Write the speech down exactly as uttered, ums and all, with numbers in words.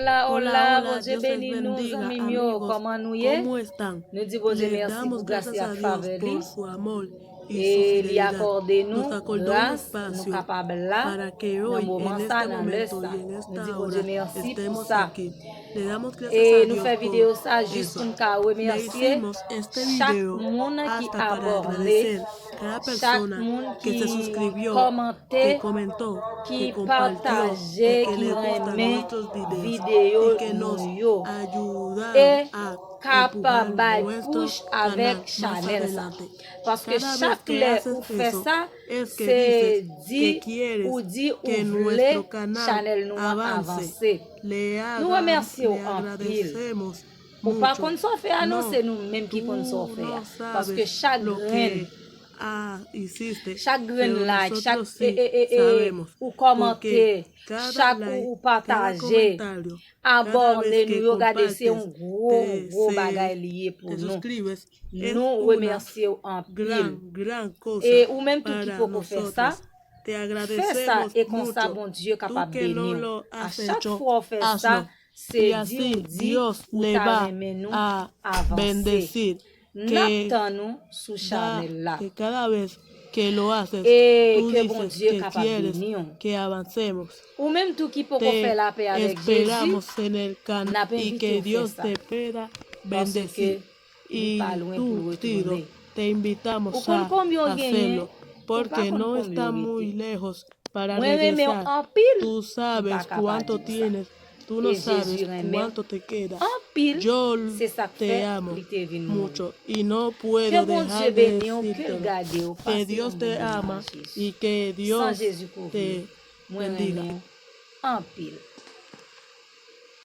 Hola, hola, Bondye beni nou, zanmi m yo. Kòman nou ye? Nou di Bondye mèsi pou gras li ak favè li. E li akòde nou gras, nou kapab la nan moman sa, nan lè sa. Nou di Bondye mèsi pou sa. E nou fè videyo sa jis pou n ka remèsye chak moun ki abòne, chak moun ki kòmante, ki pataje, ki renmen videyo nou yo. E k ap bay pous avèk chanèl sa. Paske chak lè ou fè sa, se di ou di ou vle chanèl nou an avanse. Nou remèsye w anpil. Ou pa konn sa w fè a non, se nou menm ki konn sa w fè a. Paske chak grenn, chak grenn like, chak e, e, e, e, ou kòmante, chak ou, ou pataje, abòne nou yo, gade se yon gwo, gwo bagay li ye pou nou. Nou remèsye w anpil. E ou menm tou ki poko fè sa, fè sa e konsa Bondye kapab beni w. A chak fwa w fè sa, se di w di ou ta renmen nou avanse. N ap tann ou sou chanèl la. E ke Bondye kapab beni w. Ou menm tou ki poko fè lapè avèk Jezi, n ap envite w fè sa. Paske li pa lwen pou l retounen. Ou konn konbyen w genyen, ou pa konn konbyen w rete. Mwen renmen w anpil, m pa ka pa di w sa. E Jezi renmen w anpil, se sa k fè li te vin mouri. Ke Bondye beni w, ke l gade w, pase yon bon moman ak Jezi. San Jezi kouvri w, mwen renmen w anpil.